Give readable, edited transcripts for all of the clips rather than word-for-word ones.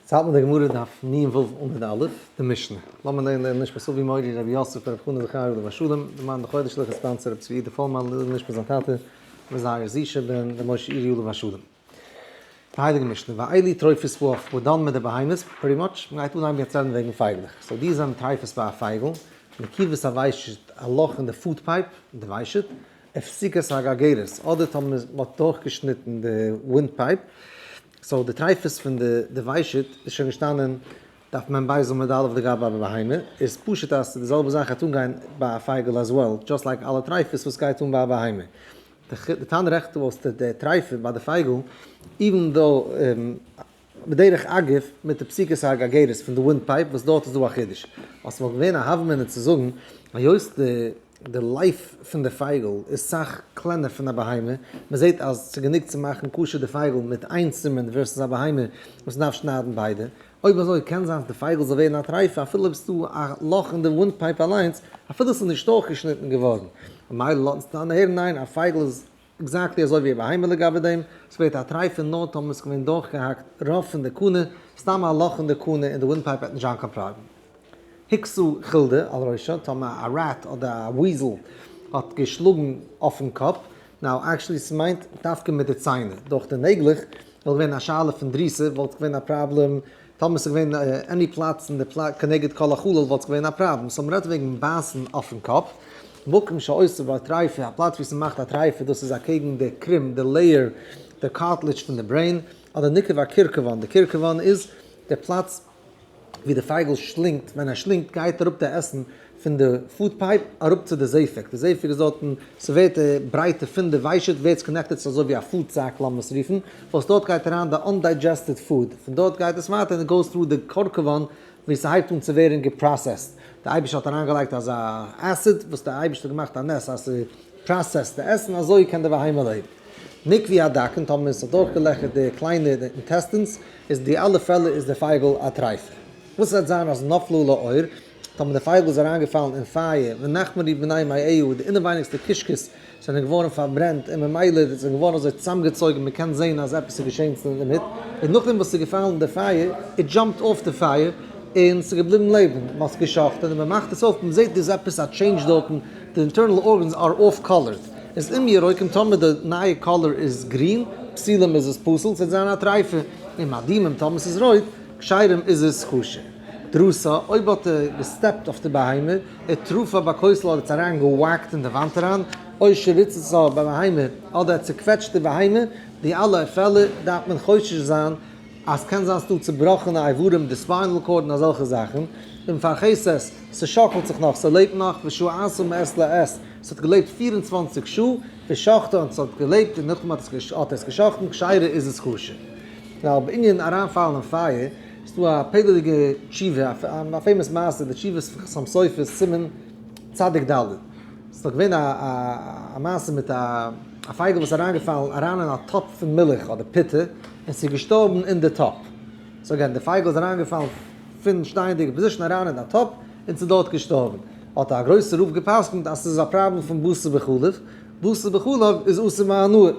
ס'האלט מיט די גמרא דף נ ו עמוד א', די משנה. לאמיר לערנען לעילוי נשמת אבי מורי רבי יוסף ברב חנא זכרי' עליו השלום, די מאן דחודש לכ' sponsor רבי צבי אידא פאלמאן לעילוי נשמת זיין טאטע רבי זייער זישע בן רבי משה אירי עליו השלום. די הייליגע משנה, ואלו טריפות העוף, we're done מיט די בהמות, pretty much, מ'גייט אנהייבן יעצט רעדן וועגן פייגלעך. so די זענען טריפות ביי א פייגל, נקיבת הוושט, א לאך אין די food pipe, די ושט, ופסיקת הגרגירת, אדער טאמער מ'האט דורכגעשניטן די wind pipe, so די טרייפות פון די די ושט איז שוין געשטאנען דף מ בית עמוד א' לגבי א בהמה, איז פשוט אז ס'איז די זעלבע זאך גייט אנגיין ביי א פייגל as well, just like אלע טרייפות וואס גייט אן ביי א בהמה. די תנא רעכנט אויס די טרייפה ביי די פייגל, even though בדרך אגב מיט די פסיקת הגרגירת פון די wind pipe וואס דארט איז דא א חידוש. ווייל ס'וואלט געווען א הוה אמינא צו זאגן היות די די life פון די פייגל איז סאך קלענער פון א בהמה, מען זעט אז ס'איז גענוג צו מאכן כשר די פייגל מיט איין סימן versus א בהמה וואס מ'דארף שניידן ביידע, אויב אזוי קען זיין אז די פייגל זאל ווערן א טרייפה אפילו אויב ס'איז דא א לאך אין די wind pipe אליינס, אפילו ס'איז נישט דורכגעשניטן געווארן. ממילא לאזט אונז הערן ניין, א פייגל איז exactly אזוי ווי א בהמה לגבי דעם, ס'ווערט א טרייפה נאר טאמער ס'איז געווען דורכגעהאקט רוב פון די קנה, סתם א לאך אין די קנה אין די wind pipe וועט נישט זיין קיין פראבלעם. הכתה חולדה על ראשה, טאמער א rat אדער א weasel האט געשלאגן אויפן קאפ, now actually ס'מיינט דווקא מיט די ציינער, דורך די נעגלעך וואלט געווען א שאלה פון דריסה וואלט געווען א פראבלעם, טאמער ס'איז געווען any פלאץ אין די כנגד כל החלל וואלט עס געווען א פראבלעם, so מ'רעדט וועגן בייסן אויפן קאפ, מקום שעושה בו טריפה, א פלאץ ווי ס'מאכט א טריפה דאס איז אקעגן די קרום, די layer, די cartilage פון די brain, אדער ניקב הקרקבן, די קרקבן איז די פלאץ ווי די פייגל שלינגט, ווען ער שלינגט גייט אראפ די עסן פון די food pipe אראפ צו די זפק, די זפק איז דארטן, ס'ווערט די ברייטע פון די ושט ווערט עס connected צו אזוי ווי א food sack לאמיר עס רופן, וואס דארט גייט אריין די undigested food, פון דארט גייט עס ווייטער און it goes through די קרקבן ווי ס'הייבט אן צו ווערן גע processed, די אייבערשטער האט אריינגעלייגט אזא acid וואס די אייבערשטער האט געמאכט א נס אז ס'פראסעסט די עסן אזוי קען די בהמה לעבן. ניקבי הדקין, טאמער עס האט דורכגעלעכערט די קליינע intestines, איז די אלע פעלער איז די פייגל א טרייפה. וואס וועט זיין אז נפלה לאור, טאמער די פייגל איז אריינגעפאלן אין פייער, ונכמרו בני מעיה, די אינעווייניגסטע קישקעס זענען געווארן פארברענט און ממילא זענען געווארן אזוי צוזאמגעצויגן מען קען זען אז עפעס איז געשען צו דערמיט, און נאכדעם וואס ס'איז געפאלן אין די פייער, it jumped off די פייער, און ס'איז געבליבן לעבן, מען האט עס גע'שחט'ן און מען מאכט עס אויף, מען זעט דא איז עפעס א change דארטן, די internal organs are off colored. איז אם ירוקים טאמער די נייע color איז גרין, פסולים איז עס פסול, ס'וועט זיין א טרייפה, אם אדומים טאמער ס'איז רויט, כשרים איז עס כשר. דרסה, אויב האט ער געסטעפט אויף די בהמה, וטרפה בכותל אדער עס אריין געוואקט אין די וואנט אריין, או שריצצה בבהמה אדער ער האט צוקוועטשט די בהמה, די אלע פעלער דארף מען חושש זיין אז קען זיין ס'דא צובראכענע איברים די spinal cord און אזעלכע זאכן, ומפרכסת, ס'שאקלט זיך נאך, ס'לעבט נאך, ושהתה מעת לעת, ס'האט געלעבט 24 שעה, ושחטה און ס'האט געלעבט און נאכדעם האט עס געשחט'ן, כשרה איז עס כשר. נאר בענין אריינפאלן אין פייער, איז דא א פלא'דיגע תשובה, א famous מעשה, די תשובות פון חתם סופר, סימן צדיק ד'. ס'איז דאך געווען א מעשה מיט א פייגל וואס איז אריינגעפאלן אריין אין א טאפ פון מילך אדער פיטע, און ס'איז געשטארבן אין די טאפ. so again, די פייגל איז אריינגעפאלן פון שטייענדיגע position אריין אין א טאפ, און ס'איז דארט געשטארבן. האט א גרויסער רב גע'פסק'נט אז ס'איז א פראבלעם פון בשר בחלב, בשר בחלב איז אסור בהנאה.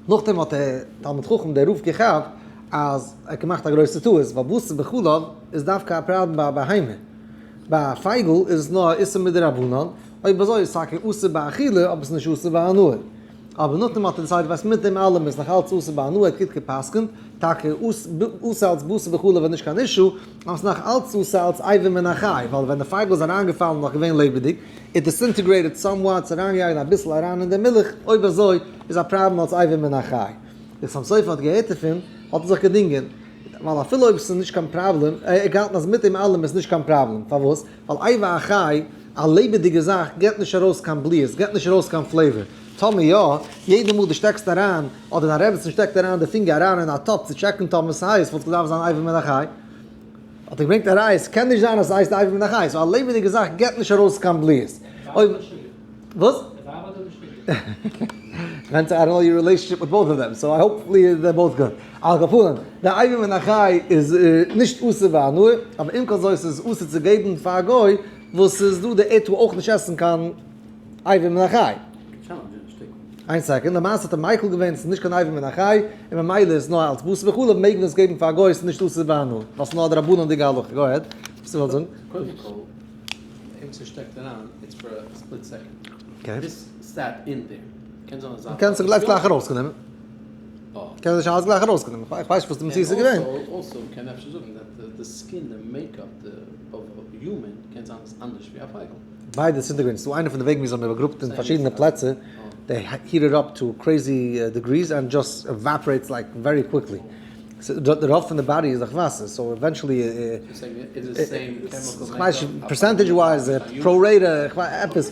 נאכדעם האט דער תלמיד חכם דער רב געכאפט אז ער האט געמאכט א גרויסע טעות, ווייל בשר בחלב איז דווקא א פראבלעם ביי א בהמה, ביי א פייגל איז עס נאר א איסור מדרבנן, אויב אזוי איז טאקע אסור באכילה אבער עס איז נישט אסור בהנאה. אבער נאכדעם האט ער decided ווייסט מיט דעם אלעם איז נאך אלץ אסור בהנאה, ער האט גוט גע'פסק'נט, טאקע אסור אלץ בשר בחלב איז נישט קיין issue, אבער עס איז נאך אלץ אסור אלץ אבר מן החי, ווייל ווען די פייגל איז אריינגעפאלן נאך געווען לעבעדיג, it disintegrated somewhat, ס'איז אריינגעגאנגען אביסל אריין אין די מילך, אויב אזוי איז א פראבלעם אלץ אבר מן החי. דער חתם סופר האט געהערט דערפון, האט ער זיך געדינגען, ווייל אפילו אויב עס איז נישט קיין פראבלעם, ער האט געהאלטן אז מיט דעם אלעם איז נישט קיין פראבלעם, פארוואס? ווייל אבר החי, א לעבעדיגע זאך, געבט נישט ארויס קיין בליעות, געבט נישט ארויס קיין flavor. טאמער יא, יעדע מאל דו שטעקסט אריין, אדער דיין רעבעצן שטעקט אריין די פינגער אריין אין א טאפ צו טשעקן טאמער ס'הייס, וואלט געדארפט זיין אבר מן החי. האט ער געברענגט א ראיה, ס'קען נישט זיין אז ס'הייסט אבר מן החי, so א לעבעדיגע זאך געבט נישט ארויס קיין בליעות. אויב. וואס? ווענדט זיך, I don't know your relationship with both of them, so hopefully they're both good. על כל פנים, די אבר מן החי איז נישט אסור בהנאה, אבער עם כל זאת איז אסור צו געבן פאר א גוי וואס איז דא די ער טאר אויך נישט עסן קיין אבר מן החי. איין second, למעשה האט ער מיקל געווען ס'איז נישט קיין אבר מן החי, און ממילא איז נאר אלץ בשר בחלב, מעג מען עס געבן פאר א גוי, ס'איז נישט אסור בהנאה, ווייל ס'איז נאר א דרבנן'דיגע הלכה, go ahead, וואס דו ווילסט זאגן. קודם כל, אויב ס'שטעקט אריין, it's for a split second. This sat in there. קען זיין אז. מ'קען עס גלייך גלייך ארויסנעמען. קען זיך אלעס גלייך ארויסנעמען. איך ווייס נישט וואס די מציאות איז געווען. Also קען אפשר זאגן that the skin, the makeup of a human קען זיין איז אנדערש ווי א פייגל. ביידע disintegrate. ס'דא איינע פון די וועגן ווי זיי האבן באגראבט אין פארשידענע פלעצער, they heat it up to crazy degrees and just evaporates like very quickly. די רוב פון די body איז דאך וואסער, so eventually כ'ווייס נישט percentage wise, pro rata, כ'ווייס עפעס.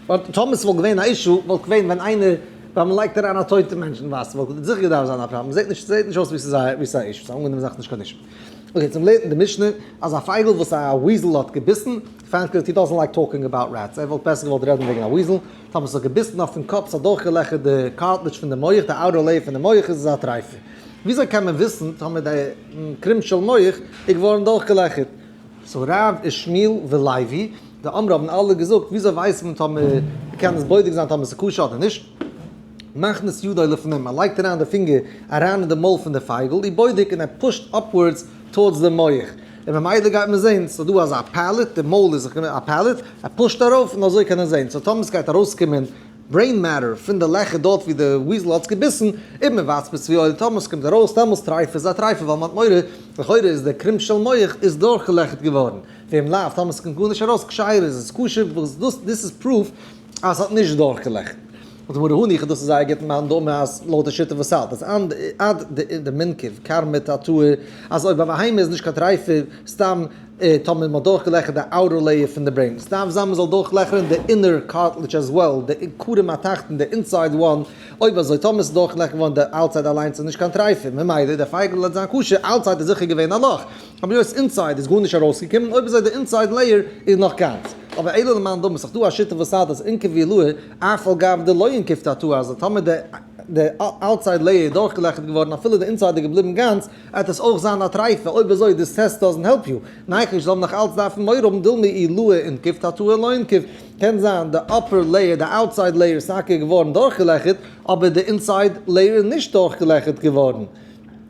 but טאמער ס'וואלט געווען א issue וואלט געווען ווען איינער ווען מ'לייגט אריין א טויטע מענטש אין וואסער וואלט זיכער געדארפט זיין א פראבלעם, זעט נישט זעט נישט אויס ווי ס'איז א ווי ס'איז א issue, ס'איז א אנגענומענע זאך נישט קיין issue. Okay, צום לערנען די משנה אז א פייגל וואס א weasel האט געביסן, פאנט he doesn't like talking about rats, ער וואלט בעסער געוואלט רעדן וועגן א weasel, טאמער ס'האט געביסן אויפן קאפ ס'האט דורכגעלעכערט די cartilage פון די מח, די outer layer פון די מח איז עס א טרייפה. וויאזוי קען מען וויסן טאמער די קרום של מח איז געווארן דורכגעלעכערט? so רב ושמואל ולוי דאמרי האבן אלע געזאגט, וויאזוי ווייסט מען טאמער מ'קען עס בודק זיין טאמער ס'איז כשר אדער נישט? מכניס ידו לפנים, ער לייגט אריין די פינגער אריין אין די מויל פון די פייגל, ובודק און ער push ט upwards towards די מח, און ממילא גייט מען זען ס'איז דא אזא palate, די מויל איז א palate, ער push ט ארויף און אזוי קען ער זען, so טאמער ס'גייט ארויסקומען brain matter פון די לעכער דארט ווי די weasel האט עס געביסן, און מען ווייזט ביז ווי טאמער ס'קומט ארויס דעמאלס טרייף איז א טרייפה ווייל מ'האט מורא, לכאורה איז דער קרום של מח איז דורכגעלעכערט געווארן, ואם לאו טאמער ס'קומט גארנישט ארויס כשרה איז עס כשר וואס דאס דאס איז proof אז ס'האט נישט דורכגעלעכערט. זאגט די גמרא הניחא דאס איז זייער גוט מאן דאמר אז לויט די שיטה וואס האלט אז עד דמינכב קרמא תתאה אז אויב א בהמה איז נישט קיין טרייפה סתם טאמער מ'האט דורכגעלעכערט די outer layer פון די brain, ס'דארף זיין מ'זאל דורכלעכערן די inner cartilage as well, די קרום התחתון, די inside one, אויב אזוי טאמער ס'איז דורכגעלעכערט געווארן די outside אליינס איז נישט קיין טרייפה, ממילא די פייגל וועט זיין כשר, outside איז זיכער געווען א לאך, אבער היות inside איז גארנישט ארויסגעקומען, אויב אזוי די inside layer איז נאך גאנץ. אבער אלא למאן דאמר ס'איז דא א שיטה וואס האלט אז אינכב עילאה אף על גב דלא אינכב תתאה אז טאמער די די outside layer איז דורכגעלעכערט געווארן אפילו די inside איז געבליבן גאנץ, עט עס אויך זיין א טרייפה, אויב אזוי this test doesn't help you, ניחוש זאל נאך אלץ דארפן מורא האבן דילמא עילאה אינכב תתאה לא אינכב, קען זיין די upper layer די outside layer איז טאקע געווארן דורכגעלעכערט אבער די inside layer איז נישט דורכגעלעכערט געווארן,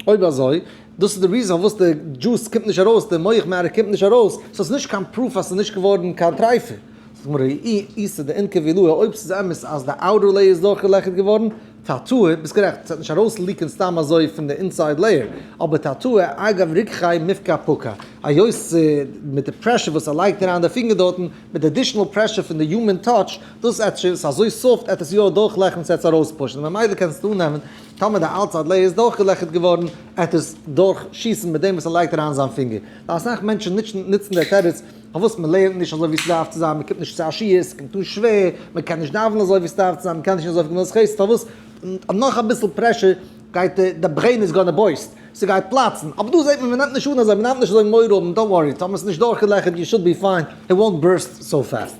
אויב אזוי דאס איז די reason פארוואס די דזשוס קומט נישט ארויס, די מח matter קומט נישט ארויס, so ס'איז נישט קיין proof אז ס'איז נישט געווארן קיין טרייפה. זאגט די גמרא אי איתא דאינכב עילאה אויב ס'איז אמת אז די outer layer איז דורכגעלעכערט געווארן, תתאה, ביסט גערעכט, ס'וועט נישט ארויס leak ען סתם אזוי פון די inside layer, אבער תתאה אגב ריככיה מיפקע פקע, היות מיט די pressure וואס ער לייגט אריין די פינגער דארטן, מיט די additional pressure פון די human touch, דאס עט ש ס'איז אזוי soft עט עס יא דורכלעכערן ס'עט עס ארויספושן, ממילא קענסטו אננעמען טאמער די outside layer איז דורכגעלעכערט געווארן עט עס דורך שיסן מיט דעם וואס ער לייגט אריין זיין פינגער, ווייל אסאך מענטשן נוצן די תירוץ פארוואס מען לערנט נישט אזוי ווי ס'דארף צו זיין, מען קומט נישט צו א שיעור, ס'קומט אן שווער, מען קען נישט דאווענען אזוי ווי ס'דארף צו זיין, מען קען נישט אזוי ווי גמילות חסד, פארוואס? נאך אביסל pressure גייט די brain איז gonna burst, ס'גייט פלאצן, אבער דא זעט מען מען נעמט נישט אן אזוי, מען דארף נישט אזוי מורא האבן, don't worry, טאמער ס'איז נישט דורכגעלעכערט you should be fine, it won't burst so fast.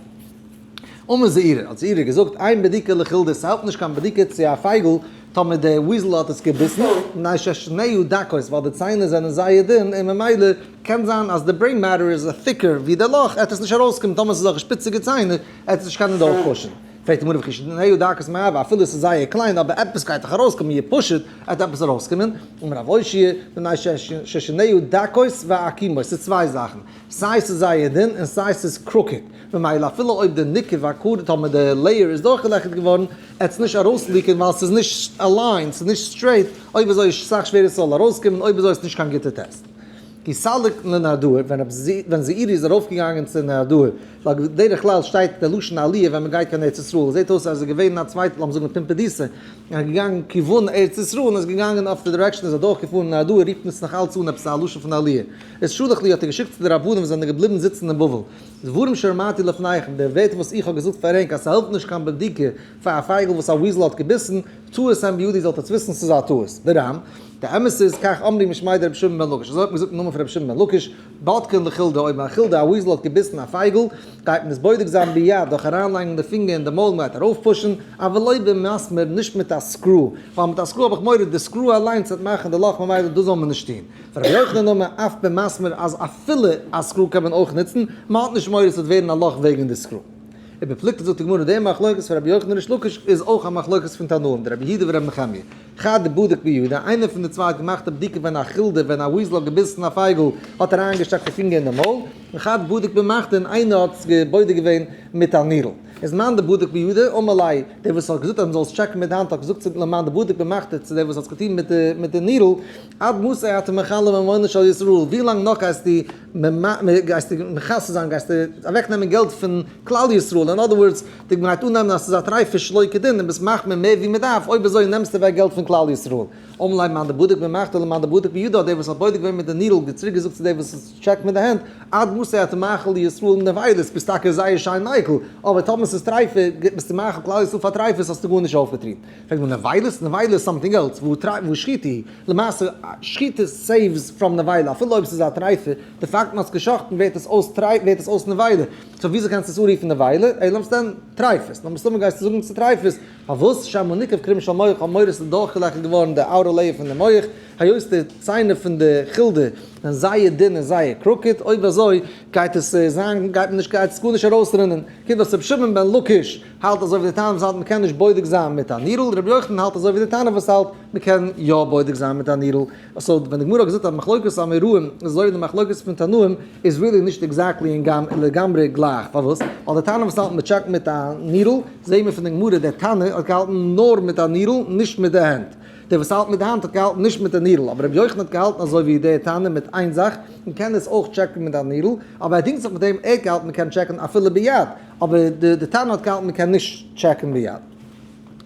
אמר זעירא, האט זעירא געזאגט, אין בדיקה לחולדה, ס'העלפט נישט קיין בדיקה צו א פייגל טאמער די weasel האט עס געביסן, מפני ששיניה דקות, ווייל די ציינער זענען זייער דין און ממילא קען זיין אז די brain matter איז thicker ווי די לאך, עט עס נישט ארויסקומען, טאמער ס'איז אזעלכע שפיציגע ציינער, עט עס נישט קענען דורכפושן. פרעגט די גמרא וכי שיניה דקות מאי הוי, אפילו עס איז זייער קליין אבער עפעס גייט דאך ארויסקומען יפשוט, עט עפעס ארויסקומען, אמר רב אושעיא, מפני ששיניה דקות ועקומות, ס'איז צוויי זאכן, סיי ס'איז זייער דין און סיי ס'איז crooked, ממילא אפילו אויב די ניקב הקרוב טאמער די layer איז דורכגעלעכערט געווארן, עט עס נישט ארויסליקען ווייל ס'איז נישט aligned, ס'איז נישט straight, אויב אזוי איז סאך שווערער ס'זאל ארויסקומען, אויב אזוי איז נישט קיין גוטע טעסט. כי סליק לנהרדעא, ווען זעירי איז ארויפגעגאנגען צו נהרדעא, ווייל בדרך כלל שטייט די לשון עליה ווען מ'גייט קיין ארץ ישראל, זעט אויס אז ער איז געווען אין א צווייטע, לאמיר זאגן פומבדיתא, און איז געגאנגען כיוון ארץ ישראל און איז געגאנגען אויף די direction איז אדורך געפארן נהרדעא רופט מען עס נאך אלץ אן עפעס א לשון פון עליה. איז שלח להו האט ער געשיקט צו די רבנים וואס זענען געבליבן זיצן אין בבל, דברים שאמרתי לפניכם, די ווערטער וואס איך האב געזאגט פאר ענק אז ס'העלפט נישט קיין בדיקה פאר א פייגל וואס א weasel האט געביסן, טעות הם בידי זאלט עטס וויסן ס'איז א טעות. ברם, די אמת איז, כך אמרו משמיה דרבי שמעון בן לקיש, אזוי האט מען געזאגט אין נאמען פון רבי שמעון בן לקיש, בודקין לחולדה, אויב א חולדה א weasel האט געביסן א פייגל, גייט מען עס בודק זיין ביד דורך אריינלייגן די פינגער אין די מויל מען גייט ארויפפושן, אבל לא במסמר נישט מיט א screw, ווייל מיט א screw האב איך מורא די screw אליינס וועט מאכן די לאך ממילא דאס זאל מען נישט טון. רבי יוחנן אמר אף במסמר אז אפילו א screw קען מען אויך נוצן, מען האט נישט מורא עס וועט ווערן א לאך וועגן די screw. ובפלוגתא זאגט די גמרא די מחלוקת פון רבי יוחנן און ריש לקיש איז אויך א מחלוקת פון תנאים דרבי יהודה ורבי נחמיה. חד בדק בידא, איינער פון די צוויי האט געמאכט א בדיקה ווען א חולדה ווען א weasel האט געביסן א פייגל האט ער אריינגעשטעקט די פינגער אין די מויל, און חד בדק במחטא און איינער האט עס בודק געווען מיט א needle. איז מאן דבדק בידא, אמר ליה, דער וואס האט געזאגט אז מען זאל עס טשעקן מיט די האנט האט געזאגט צו למאן דבדק במחטא צו דער וואס האט עס געטון מיט די needle, עד מתי אתה מכלה ממונו של ישראל, ווי לאנג נאך גייסטו גייסטו מכסה זיין, גייסטו אוועקנעמען געלט פון כלל ישראל, in other words, די גמרא גייט אננעמען אז ס'איז א טרייפה שלא כדין און ביסט מחמיר מער ווי מ'דארף, אויב אזוי נעמסטו אוועק געלט פון כלל ישראל. אמר ליה מאן דבדק במחטא למאן דבדק בידא, דער וואס האט בודק געווען מיט די needle האט צוריק געזאגט צו דער וואס טשעקט מיט די הענט, עד מתי אתה מאכיל ישראל נבילות, ביסט טאקע זייער שיין מיקל, אבער טאמער ס'איז טרייפה, ביסטו מאכיל כלל ישראל פאר טרייפות האסטו גארנישט אויפגעטון. פרעגט מען נבילות? נבילה איז something else, והא שחיטה היא? למעשה שחיטה saves from נבילה, אפילו אויב ס'איז א טרייפה, די פאקט מ'האט עס גע'שחט'ן ווערט עס אויס טרייף ווערט עס אויס נבילה, so וויאזוי קענסטו עס אנרופן נבילה? אלא סתם טרייפות, נאר מסתמא גייסטו זאגן ס'איז טרייפות, פארוואס שמא ניקב קרום של מח האבן מורא ס'איז דורכגעלעכערט געווארן די outer layer פון די מח, היות די ציינער פון די חולדה זענען זייער דין און זייער crooked, אויב אזוי גייט עס זיין גייט מען נישט גייט עס גארנישט ארויסרינען, קומט אויס רבי שמעון בן לקיש האלט אזוי ווי די תנא וואס האלט מ'קען נישט בודק זיין מיט א needle, רבי יוחנן האלט אזוי ווי די תנא וואס האלט מ'קען יא בודק זיין מיט א needle. so ווען די גמרא האט געזאגט אז מחלוקת אמוראים איז אזוי ווי די מחלוקת פון תנאים איז really נישט exactly און גם לגמרי גלייך, פארוואס? ווייל די תנא וואס האלט מ'טשעקט מיט א needle, זעהן מיר פון די גמרא דער תנא האט געהאלטן נאר מיט א needle נישט מיט די הענט, דער וואס האלט מיט די האנט האט געהאלטן נישט מיט די needle, אבער רבי יוחנן האט געהאלטן אזוי ווי דער תנא מיט איין זאך, מ'קען עס אויך טשעקן מיט א needle, אבער ער דינגט זיך מיט דעם ער האט געהאלטן מ'קען טשעקן אפילו ביד, אבער די תנא האט געהאלטן מ'קען נישט טשעקן ביד.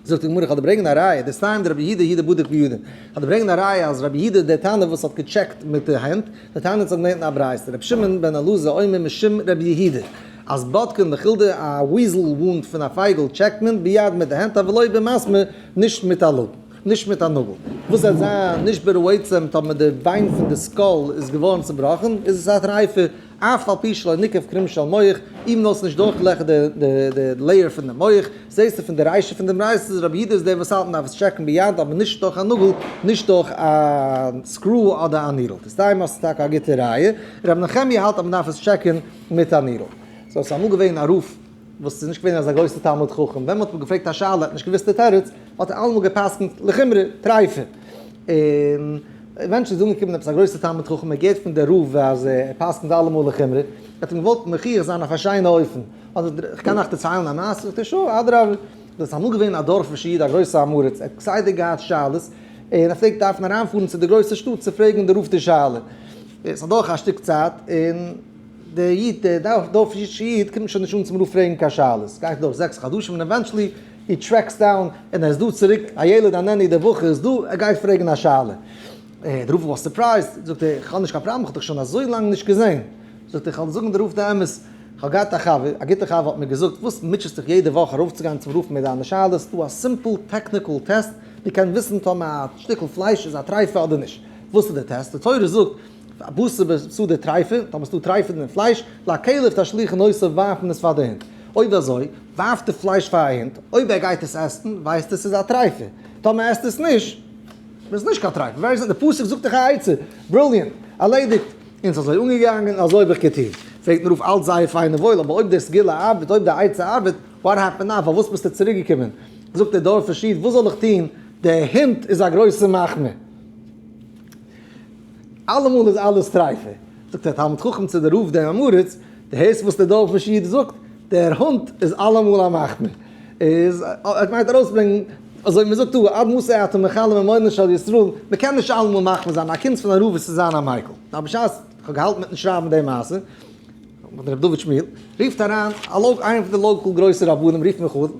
זאגט די גמרא איך וועל דיר ברענגען א ראיה, דתנן דרבי יהודה הוא דבדק בידא, איך וועל דיר ברענגען א ראיה אז רבי יהודה דער תנא וואס האט געטשעקט מיט די הענט, דער תנא האט זיך געלערנט אין א ברייתא, רבי שמעון בן אלעזר אומר משום רבי יהודה, אז בודקין לחולדה א weasel wound פון א פייגל טשעקט מען ביד מיט די הענט אבל לא במסמר נישט מיט א לאגל, נישט מיט א נאגל, וואס וועט זיין נשברה עצם טאמער די ביין פון די skull איז געווארן צובראכן איז עס א טרייפה, אף על פי שלא ניקב קרום של מח, even though ס'איז נישט דורכגעלעכערט די layer פון די מח, זעהסטו פון די רישא פון דעם ברייתא אז רבי יהודה איז דער וואס האלט מ'דארף עס טשעקן ביד אבער נישט דורך א נאגל, נישט דורך א screw אדער א needle. תסתיים האסטו טאקע א גוטע ראיה, רבי נחמיה האלט אז מ'דארף עס טשעקן מיט א needle. so ס'איז אמאל געווען א רב וואס איז נישט געווען אזא גרויסע תלמיד חכם, ווען מ'האט אים געפרעגט א שאלה ער האט נישט געוואוסט די תירוץ, האט ער אלעמאל גע'פסק'נט לחומרא, טרייפה. און eventually איז אנגעקומען עפעס א גרויסע תלמיד חכם, ער געהערט פון דער רב אז ער פסק'נט אלעמאל לחומרא, ער האט אים געוואלט מוכיח זיין אויף א שיינע אופן, אדער איך קען אייך דערציילן א מעשה, זאגט ער sure, אדרבה, דאס איז אמאל געווען א דארפישע איד א גרויסע עם הארץ, ער האט כסדר געהאט שאלות, און ער פלעגט דארפן אריינפארן צו די גרויסע שטאט צו פרעגן די רב די שאלה. עס איז אדורך א שטיק צייט, און דער איד, דער דארפישע איד קומט שוין נישט אן צום רב פרעגן קיין שאלות, גייט אדורך 6 חדשים און eventually he tracks down און ער איז דא צוריק, הילד איננו, דער בחור איז דא, ער גייט פרעגן א שאלה. דער רב was surprised, זאגט ער, איך האב נישט קיין פראבלעם, איך האב דיך שוין אזוי לאנג נישט געזען. זאגט ער, איך וועל זאגן דער רב די אמת, איך האב געהאט א חבר, א גוטער חבר האט מיר געזאגט, וואס מוטשעסט דיך יעדע וואך ארויפצוגיין צום רב מיט דיינע שאלות, ס'דא א simple technical test, מען קען וויסן טאמער א שטיקל פלייש איז א טרייפה אדער נישט. וואס איז די טעסט? די תורה זאגט, בשר בשדה טריפה, טאמער ס'דא טרייפה אין פלייש, לכלב תשליכון אותו ווארפט מען עס פאר די הונט. אויב אזוי, ווארפט די פלייש פאר א הונט, אויב ער גייט עס עסן, ווייסט ער ס'איז א טרייפה. טאמער עסט עס נישט, איז עס נישט קיין טרייפה. ווער איז, די פסוק זאגט דיך א עצה. brilliant. ערלעדיגט. און ס'איז אזוי אנגעגאנגען, אזוי האב איך געטון. פרעגט מיר אויף אלץ זייער פיין און וואויל, אבער אויב די סגולה ארבעט, אויב די עצה ארבעט, what happened now? פארוואס ביסטו צוריקגעקומען? זאגט דער דארפישער איד, וואס זאל איך טון, דער הונט איז א גרויסע מחמיר. אלעמאל איז אלעס טרייפה. זאגט דער תלמיד חכם צו דער רב דעם עם הארץ, דו הערסט וואס דער דארפישער איד זאגט? דער הונט איז אלעמאל א מחמיר. איז ער מיינט ארויסברענגען, אזוי ווי מ'זאגט דא, עד מתי אתה מכלה ממונו של ישראל, מ'קען נישט אלעמאל מחמיר זיין, א קונץ פון א רב איז צו זיין א מיקל. נאר בשעת כ'האב געהאלטן מיטן שרייבן די מעשה, האט ר' דוד שמיל, רופט אריין א local, איינער פון די local גרויסע רבנים רופט מיך אן, און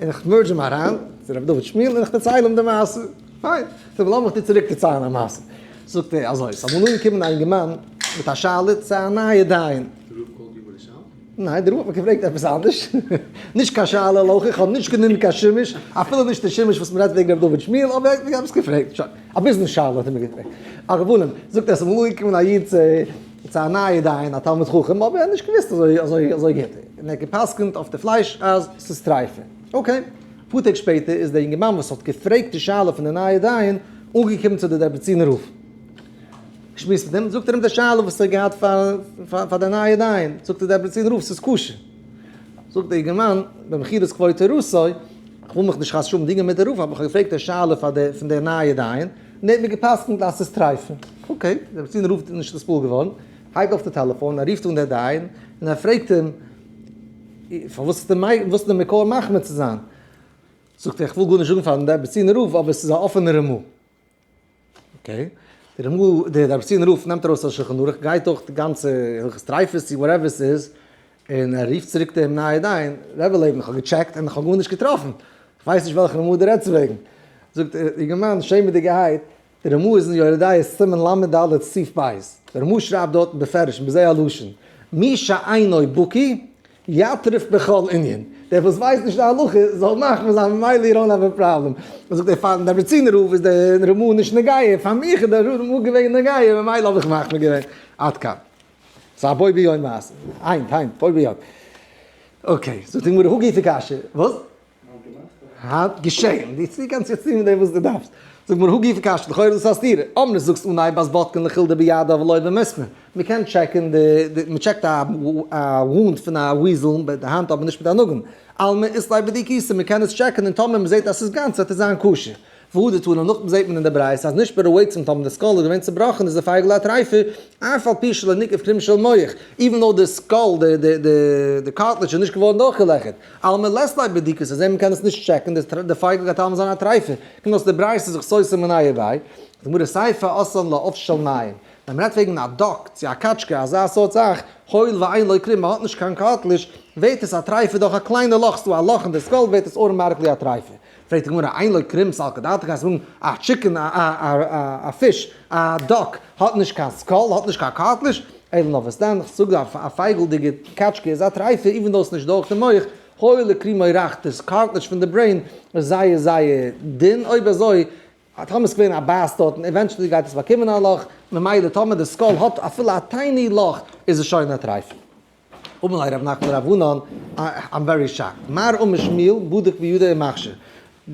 איך merge אים אריין צו ר' דוד שמיל און איך דערצייל אים די מעשה. פיין, זאג לאמיך דיר צוריק דערציילן א מעשה. זאגט ער אזוי, ס'איז אמאל אנגעקומען א אינגערמאן מיט א שאלה צו א נייע דיין. די רב call ט דיר ביי די שאלה? ניין, די רב האט מיר געפרעגט עפעס אנדערש. נישט קיין שאלה הלכה, איך האב נישט גענומען קיין שימוש, אפילו נישט די שימוש וואס מ'רעדט וועגן ר' דוד שמיעל, אבער ער האט מיר עפעס געפרעגט. שוין, א ביזנעס שאלה האט ער מיר געפרעגט. על כל פנים, זאגט ער, ס'איז אמאל אנגעקומען א איד צו א נייע דיין, א תלמיד חכם, אבער ער האט נישט געוואוסט אזוי אזוי אזוי גוט, און ער האט גע'פסק'נט אויף די פלייש אז ס'איז טרייפה. okay. אפאר טעג שפעטער איז דער יונגערמאן וואס האט געפרעגט די שאלה פון די נייע דיין אנגעקומען צו די דעברעצינער רב. געשמועסט מיט אים, זאגט ער אים די שאלה וואס ער האט געהאט פאר די נייע דיין, זאגט דער דעברעצינער רב ס'איז כשר. זאגט דער אינגערמאן, במחילת כבוד תורתו, איך וויל מיך נישט חס ושלום דינגען מיט דער רב, אבער איך האב געפרעגט די שאלה פאר די פון דער נייע דיין, און ער האט מיר גע'פסק'נט אז ס'איז טרייפה. okay, דער דעברעצינער רב איז נישט נתפעל געווארן, הייבט אויף די טעלעפאן, ער רופט אן דער דיין, און ער פרעגט אים, פארוואס איז די וואס איז די מקור מחמיר צו זיין? זאגט ער, איך וויל גארנישט זאגן פארן דעברעצינער רב, אבער ס'איז א אפענע רמ"א. okay, דער רמ"א, דער דעברעצינער רב נעמט ארויס א שולחן ערוך, גייט דורך די גאנצע הלכות טריפות צו whatever ס'איז, און ער רופט צוריק דעם נייע דיין, רבי לעבן, איך האב געטשעקט און איך האב גארנישט געטראפן, איך ווייס נישט וועלכע רמ"א דו רעדסט וועגן. זאגט דער אינגערמאן שעמעדיגערהייט, דער רמ"א איז אין יורה דעה סימן ל"ד סעיף ב', דער רמ"א שרייבט דארטן בפירוש און בזה הלשון, מי שאינו בקי יטריף בכל ענין, דער וואס ווייסט נישט די הלכה זאל מחמיר זיין ממילא you don't have a problem. זאגט ער פארן דעברעצינער רב איז דער רמ"א נישט נוגע, פאר מיך איז דער רמ"א געווען נוגע ממילא האב איך מחמיר געווען. עד כאן. ס'איז א בו ביום מעשה. היינט, היינט, בו ביום. okay, זאגט די גמרא הא גופא קשיא. וואס? היינט געשען. דו קענסט יעצט טון מיט דעם וואס דו דארפסט. זאגט גמרא הא גופא קשיא, לכאורה איז דאס א סתירה. אמרת זאגסט אנהייב אז בודקין לחולדה ביד אבל לא במסמר. מ'קען טשעקן די, מ'טשעקט א wound פון א weasel מיט די האנט אבער נישט מיט א נאגל. אלמא אית ליה בדיקתא, מ'קען עס טשעקן און טאמער מ'זעט אז ס'איז גאנץ וועט עס זיין כשר. והא דתנא נאכדעם זעט מען אין די ברייתא אז נשברה העצם טאמער די skull איז געווען צובראכן איז די פייגל א טרייפה אף על פי שלא ניקב קרום של מח, even though די skull די די די cartilage איז נישט געווארן דורכגעלעכערט, אלמא לית ליה בדיקתא זעט מען קען עס נישט טשעקן די פייגל גייט אלעמאל זיין א טרייפה, קומט אויס די ברייתא זיך סותר מיניה וביה, די גמרא סיפא אתאן לעוף של מים, ווען מ'רעדט וועגן א duck צו א קאטשקע אזא סארט זאך, הואיל ואין לו קרום מ'האט נישט קיין cartilage, ווערט עס א טרייפה דורך א קליינע לאך, ס'דא א לאך אין די skull ווערט עס automatically א טרייפה. פרעגט די גמרא, אין לו קרום סלקא דעתך גייסט זאגן א chicken א א א פיש א duck האט נישט קיין skull האט נישט קיין cartilage, אלא נאר וואס דען, כ'זאג א פייגלדיגע קאטשקע איז א טרייפה even though ס'נישט דורך די מח, הואיל וקרומו רך די cartilage פון די brain איז זייער זייער דין, אויב אזוי טאמער ס'איז געווען א בייס דארט און eventually גייט עס באקומען א לאך, ממילא טאמער די skull האט אפילו א tiny לאך איז עס שוין א טרייפה. אמר ליה רב נחמן לרב ענן, I'm very shocked. מר אמר שמואל בדק בידו ומכשיר.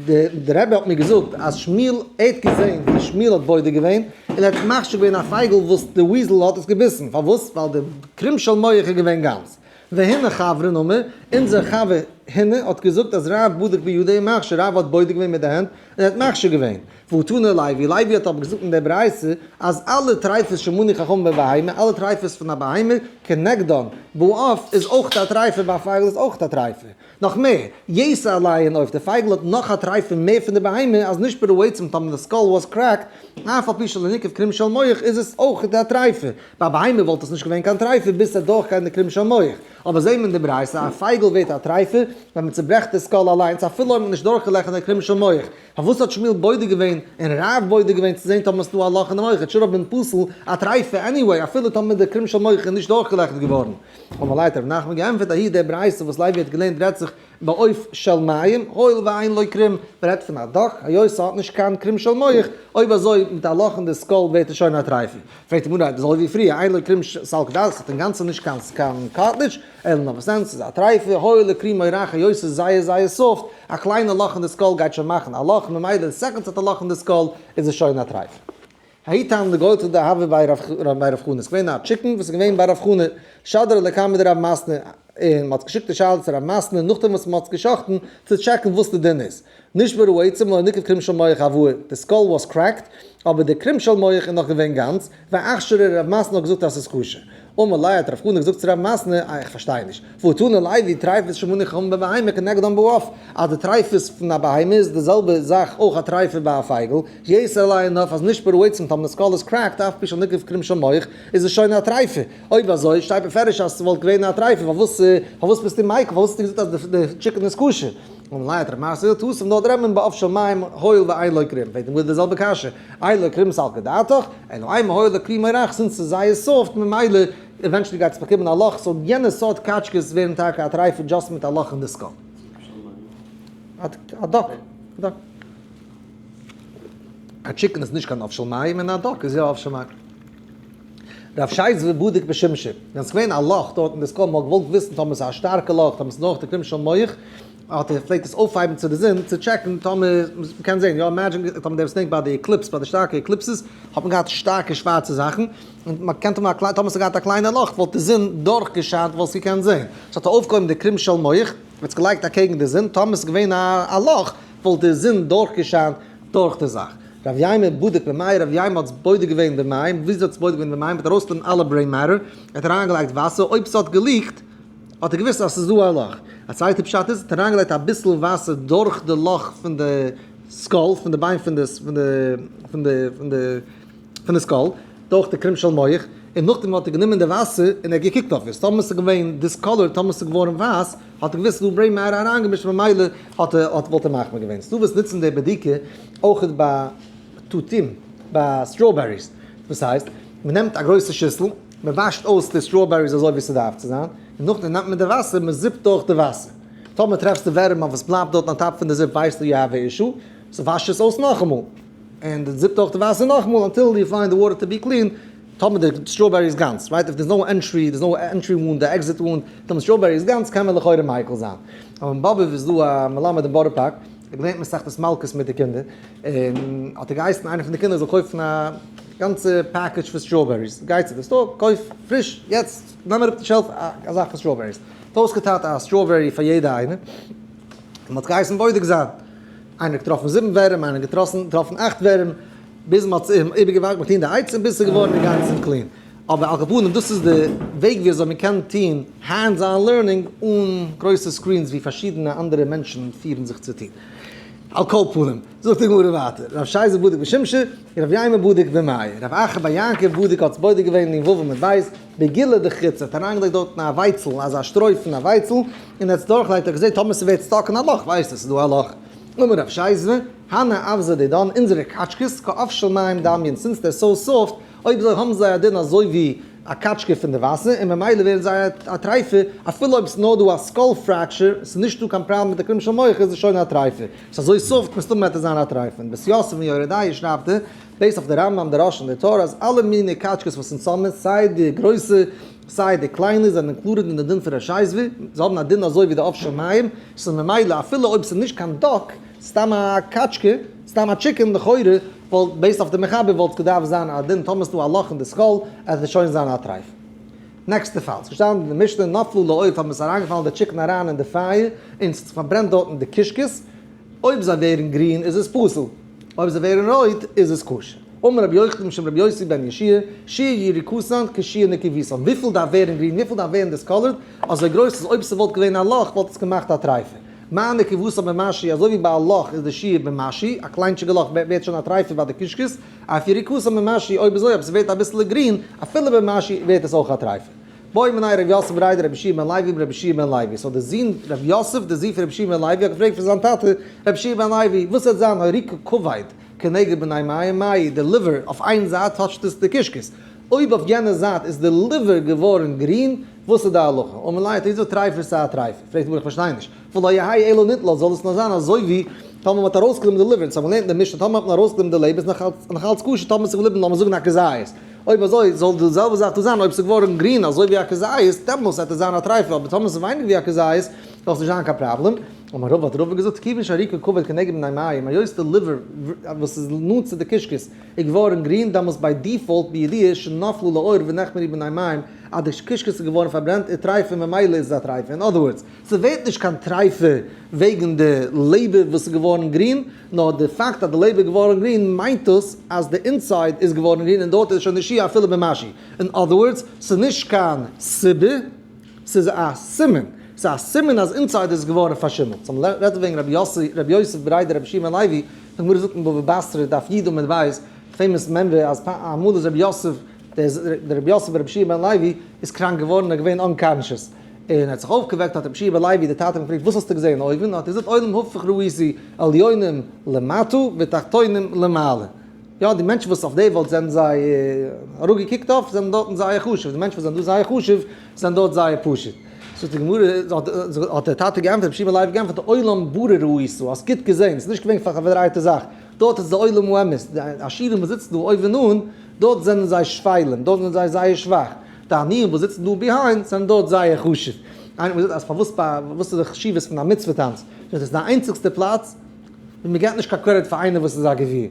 די רבי האט מיר געזאגט אז שמואל ער האט געזען ווי שמואל האט בודק געווען און ער האט מכשיר געווען א פייגל וואס די weasel האט עס געביסן. פארוואס? ווייל די קרום של מח איז געווען גאנץ. והנה חברין אמר, אונזער חבר הנה האט געזאגט אז רב בדק בידו ומכשיר, רב האט בודק געווען מיט די הענט און ער האט מכשיר געווען. והתנא לוי, לוי האט אבער געזאגט אין דער ברייתא אז אלע טרייפות שמנו חכמים בבהמה, אלע טרייפות פון א בהמה, כנגדן, בעוף איז אויך א טרייפה, ביי א פייגל איז אויך א טרייפה. נאך מער, יתר עליהן עוף, די פייגל האט נאך א טרייפה מער פון די בהמה, אז נשברה העצם טאמער די skull was cracked, אף על פי שלא ניקב קרום של מח איז עס אויך א טרייפה. ביי א בהמה וואלט עס נישט געווען קיין טרייפה ביז ס'וועט דורכגיין די קרום של מח. אבער זעהן מיר אין די ברייתא, א פייגל ווערט א טרייפה ווען מ'צוברעכט די skull אליינס אפילו אויב מ'האט נישט דורכגעלעכערט די קרום של מח. פארוואס האט שמואל בודק געווען און רב בודק געווען צו זען טאמער ס'דא א לאך אין די מח? should have been פסול א טרייפה anyway אפילו טאמער די קרום של מח איז נישט דורכגעלעכערט געווארן. אמר ליה האט רב נחמן געענטפערט ההיא די ברייתא וואס לוי האט געלערנט רעדט זיך בעוף של מים הואיל ואין לו קרום, מ'רעדט פון א duck היות ס'האט נישט קיין קרום של מח, אויב אזוי מיט א לאך אין די skull ווערט עס שוין א טרייפה. פרעגט די גמרא אזוי ווי פריער אין לו קרום סלקא דעתך ס'האט אינגאנצן נישט קיין cartilage, אלא נאר וואס דען, ס'איז א טרייפה, הואיל וקרומו רך היות ס'איז זייער זייער soft, א קליינע לאך אין די skull גייט שוין מאכן א לאך, ממילא די second ס'האט א לאך אין די skull איז עס שוין א טרייפה. האי תרנגולתא דהוה בי רב חנא, ס'איז געווען א chicken וואס איז געווען ביי רב חנא, שדרא לקמיה דרב מתנא, און מ'האט געשיקט די שאלה צו רב מתנא נאכדעם וואס מ'האט עס גע'שחט'ן, צו טשעקן וואס די דין איז. נשברה העצם ולא ניקב קרום של מח הואי, די skull was cracked, אבער די קרום של מח איז נאך געווען גאנץ, ואכשרה רב מתנא האט געזאגט אז ס'איז כשר. אמר ליה האט רב חנא געזאגט צו רב מתנא, אה איך פארשטיי נישט, והא תנא לוי טריפות שמנו חכמים בבהמה כנגדן בעוף, אז די טריפות פון א בהמה איז די זעלבע זאך אויך א טריפה ביי א פייגל, יתר עליהן עוף אז נשברה העצם טאמער די skull איז cracked אף פי שלא ניקב קרום של מח איז עס שוין א טריפה, אויב אזוי שטייט בפירוש אז ס'וואלט געווען א טריפה פארוואס פארוואס ביסטו מיקל פארוואס האסטו געזאגט אז די chicken איז כשר? אמר ליה האט רב מתנא געזאגט התם דארט רעדט מען בעוף של מים הואיל ואין לו קרום, פרעגט די גמרא די זעלבע קשיא, אין לו קרום סלקא דעתך, אלא אימא הואיל וקרומו רך since ס'איז זייער soft ממילא eventually גייט עס באקומען א לאך, so יענע סארט קאטשקעס ווערן טאקע א טרייפה just מיט א לאך אין די skull. א duck. א chicken איז נישט קיין עוף של מים און א duck איז יא עוף של מים. רב ששת בדק בשומשא, ווען ס'איז געווען א לאך דארט אין די skull, מ'האט געוואלט וויסן טאמער ס'איז א שטארקע לאך, טאמער ס'איז נאך די קרום של מח, האט ער פלעגט עס אויפהייבן צו די זון צו check ן טאמער מ'קען זען, יא imagine טאמער דער וואס נעמט ביי די eclipse, ביי די שטארקע eclipses האט מען געהאט שטארקע שווארצע זאכן, און מען קען טאמער א קליין, טאמער ס'האט געהאט א קליינע לאך וואלט די זון דורך געשיינט וואלסט געקענט זען. so האט ער אויפגעהויבן די קרום של מח, האט עס געלייגט אקעגן די זון, טאמער ס'איז געווען א לאך וואלט די זון דורך געשיינט דורך די זאך. רב יימר בדק במיא, רב יימר האט עס בודק געווען במים, וויאזוי האט עס בודק געווען במים? האט ארויסגענומען אלע brain matter, ער האט אריינגעלייגט וואסער, אויב ס'האט גע leak ט האט ער געוואוסט אז ס'איז דא א לאך. א צווייטע פשט איז, ער האט אריינגעלייגט אביסל וואסער דורך די לאך פון די skull, פון די ביין פון די פון די פון די פון די פון די skull, דורך די קרום של מח, און נאכדעם האט ער גענומען די וואסער און ער האט געקוקט אויף עס, טאמער ס'איז געווען discolored, טאמער ס'איז געווארן ווייס, האט ער געוואוסט ס'איז דא brain matter אריינגעמישט ממילא האט ער האט וואלט ער מחמיר געווען. ס'דא וואס נוצן די בדיקה אויכעט ביי תותים, ביי strawberries, וואס הייסט, מ'נעמט א גרויסע שיסל, מען וואשט אויס די strawberries אזוי ווי ס'דארף צו זיין, און נאכדעם נעמט מען די וואסער, מען זיפט דורך די וואסער. טאמער טרעפסטו ווערים אויף וואס בלייבט דארט on top פון די זיפ ווייסטו you have a issue, so וואש עס אויס נאכאמאל. און די זיפט דורך די וואסער נאכאמאל until you find the water to be clean, טאמער די strawberry איז גאנץ, right? If there's no entry, there's no entry wound, די exit wound, טאמער strawberry איז גאנץ קען מען לכאורה מיקל זיין. אבער אין באבוב איז דא א מלמד אין בארא פארק, ער געלערנט מסכת מלקות מיט די קינדער, און האט ער געהייסן איינער פון די קינדער זאל קויפן א גאנצע package פון strawberries, גיי צו די store, קויף פריש, יעצט, נעם אראפ די shelf א זאך פון strawberries. האט אויסגעטיילט א strawberry פאר יעדע איינער, און מ'האט געהייסן בודק זיין. איינער האט געטראפן זיבן ווערים, איינער האט געטראפן אכט ווערים, ביז מ'האט איבערגעוואקט, מ'האט געטון די עצה ביז ס'איז געווארן אינגאנצן clean. אבער על כל פנים דאס איז די וועג ווי אזוי מ'קען טון hands on learning אן גרויסע screens ווי פארשידענע אנדערע מענטשן פירן זיך צו טון. על כל פנים, זאגט די גמרא ווייטער, רב ששת בדק בשמשא, רב יימר בדק במיא, רב אחא בר יעקב בדק האט עס בודק געווען אין ו' עמוד ב', בגילי דחיטי, האט אריינגעלייגט דארטן א ווייצל, אזא שטרוי פון א ווייצל, און ער האט עס דורכגעלייגט, ער האט געזען טאמער ס'ווערט stuck אין א לאך, ווייסט ער ס'איז דא א לאך. אמר רב ששת, הני אווזי דידן, אונזערע קאטשקעס, כעוף של מים דמיין, since they're so soft, אויב אזוי האבן זיי א דין אזוי ווי א קאטשקע פון די וואסער, און ממילא ווערן זיי א טרייפה, אפילו אויב ס'איז נאר דא א skull fracture, ס'איז נישט דא קיין פראבלעם מיט די קרום של מח, איז עס שוין א טרייפה. ס'איז אזוי soft, מסתמא וועט עס זיין א טרייפה. אין בית יוסף אין יורה דעה שרייבט ער, based אויף די רמב ם, די ראש און די טור, אז אלע מיני קאטשקעס וואס אונז האבן, סיי די גרויסע סיי די קליינע, זענען included אין די דין פון ר' ששת, זיי האבן א דין אזוי ווי די עוף של מים, ס'איז ממילא אפילו אויב ס'איז נישט קיין duck, סתם א קאטשקע, סתם א chicken, לכאורה וואלט based אויף די מחבר וואלט געדארפט זיין א דין טאמער ס'דא א לאך אין די skull עס וועט שוין זיין א טרייף. נעקסטע פאל, ס'איז געשטאנען אין די משנה נפלו לאור טאמער ס'איז אריינגעפאלן די chicken אריין אין די פייער און ס'האט זיך פארברענט דארטן די קישקעס, אויב זיי ווערן גרין איז עס פסול, אויב זיי ווערן רויט איז עס כשר. אמר רבי יוחנן משום רבי יוסי בן יהושע, שיעור יריקתן כשיעור נקיבתן, וויפיל דארף ווערן גרין וויפיל דארף ווערן discolored, אזוי גרויס אז אויב ס'וואלט געווען א לאך וואלט עס געמאכט א טרייפה. מה נקיבתן במשהו, אזוי ווי ביי א לאך איז די שיעור במשהו, א קליינטשיגע לאך ווערט שוין א טרייפה ביי די קישקעס, אף יריקתן במשהו, אויב אזוי אויב ס'ווערט אביסעלע גרין, אפילו במשהו ווערט עס אויך א טרייפה. בעא מיניה רב יוסף בריה דרבי יהושע בן לוי מרבי יהושע בן לוי, so דער זון רב יוסף דער זון פון רבי יהושע בן לוי האט געפרעגט פון זיין טאטע רבי יהושע בן לוי, וואס וועט זיין היריקה כבד כנגד בני מעיים מאי, די liver אויף איין זייט touch ט עס די קישקעס, אויב אויף יענע זייט איז די liver געווארן גרין, וואס איז די הלכה? אמר ליה האט ער געזאגט טרייפה איז א טרייפה, פרעגט די גמרא איך פארשטיי נישט, ולא יהא אלא ניטלה, זאל עס נאר זיין אזוי ווי טאמער מ'האט ארויסגענומען די liver, אונז האבן געלערנט אין די משנה טאמער האט מען ארויסגענומען די לעבער איז נאך אלץ כשר, טאמער ס'איז געבליבן לאמיר זאגן א כזית, אויב אזוי זאל די זעלבע זאך דא זיין, אויב ס'איז געווארן גרין אזוי ווי א כזית, דעמאלס וועט עס זיין א טרייפה, אבער טאמער ס'איז ווייניגער ווי א כזית, זאל עס נישט זיין קיין פראבלעם. אמר רבא האט רבא געזאגט, כיוון שהיריקה כבד כנגד בני מעיים, היות די liver וואס איז נאנט צו די קישקעס איז געווארן גרין, דעמאלס by default בידיעה שנפלו לאור ונחמרו בני מעיים, אז די קישקעס איז געווארן פארברענט איז טרייפה ממילא איז עס א טרייפה, אין other words, ס'ווערט נישט קיין טרייפה וועגן די לעבער וואס איז געווארן גרין, נאר די פאקט אז די לעבער איז געווארן גרין מיינט דאס אז די inside איז געווארן גרין און דארט איז שוין די שיעור אפילו במשהו. אין other words, ס'איז נישט קיין סיבה, ס'איז א סימן. ס'איז א סימן אז inside איז געווארן פארשימלט. so מ'רעדט וועגן רבי יוסי, רבי יוסף בריה דרבי יהושע בן לוי, די גמרא זאגט אין בבא בתרא דף י עמוד ב', famous מימרא אז אמאל איז רבי יוסף, דער רבי יוסף ברבי יהושע בן לוי איז קראנק געווארן און געווען unconscious. און ער האט זיך אויפגעוועקט האט רבי יהושע בן לוי די טאטע אים געפרעגט וואס האסטו געזען אויבן? האט ער געזאגט עולם הפוך ראיתי עליונים למטה ותחתונים למעלה. יא די מענטשן וואס אויף די וועלט זענען זיי אראפגעקוקט אויף זענען דארטן זייער חשוב, די מענטשן וואס זענען דא זייער חשוב זענען דארט זייער פשוט. זאגט די גמרא, האט דער טאטע געענטפערט, רבי יהושע בן לוי געענטפערט, עולם ברור ראית, האסט גוט געזען, ס'איז נישט געווען פאר א פארדרייטע זאך, דארט איז די עולם האמת, די עשירים וואס זיצן דא אויבן אן, דארט זענען זיי שפלים, דארט זענען זיי זייער שוואך. די עניים וואס זיצן דא behind זענען דארט זייער חשוב. איינער האט מיר געזאגט אז פארוואס ביי וואס איז די חשיבות פון א מצוה טאנץ? דאס איז די איינציגסטע פלאץ ווי מען געבט נישט קיין קרעדיט פאר איינער וואס איז א גביר.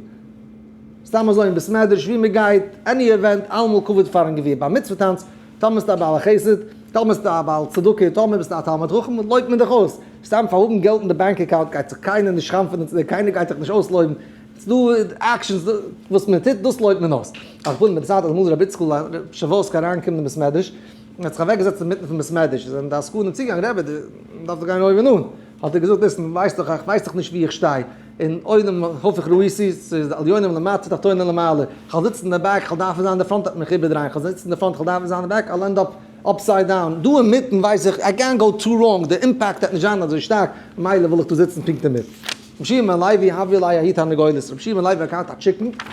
סתם אזוי אין בית מדרש ווי מען גייט, any event, אלעמאל כבוד פארן גביר. ביי מצוה טאנץ, טאמער ביסטו א בעל החסד, טאמער ביסטו א בעל צדקה, טאמער ביסטו א תלמיד חכם, לויבט מען דיך אויס. סתם פאר האבן געלט אין די bank account גייט זיך קיינער נישט חנפ'ענען צו דיר, קיינער גייט דיך נישט אויסלויבן. ס'דא actions וואס מען טוט, דאס לויבט מען אויס. על כל פנים, מיט די צייט אז אמאל איז רבי איציקל פשעווארסקער אריינגעקומען אין בית מדרש, און האט זיך אוועקגעזעצט אינמיטן פון בית מדרש, זענען די עסקנים צוגעגאנגען, רבי, דו דארפסט דאך גיין אויבן אן. האט ער געזאגט, listen, ווייסט דאך, איך ווייס דאך נישט וואו איך שטיי, אין עולם הפוך ראיתי, ס'איז עליונים למטה תחתונים למעלה, כ'וועל זיצן אין די back, כ'וועל דארפן זיין אין די front וועט מען מיך איבערדרייען, כ'וועל זיצן אין די front, כ'וועל דארפן זיין אין די back, I'll end up upside down, דא אינמיטן ווייס איך, I can't go too wrong, די impact וועט נישט זיין אזוי שטארק, ממילא וויל איך דא זיצן פונקט אינמיטן. רבי שמעון בן לוי הוה ליה ההיא תרנגולת, רבי שמעון בן לוי האט געהאט א chicken,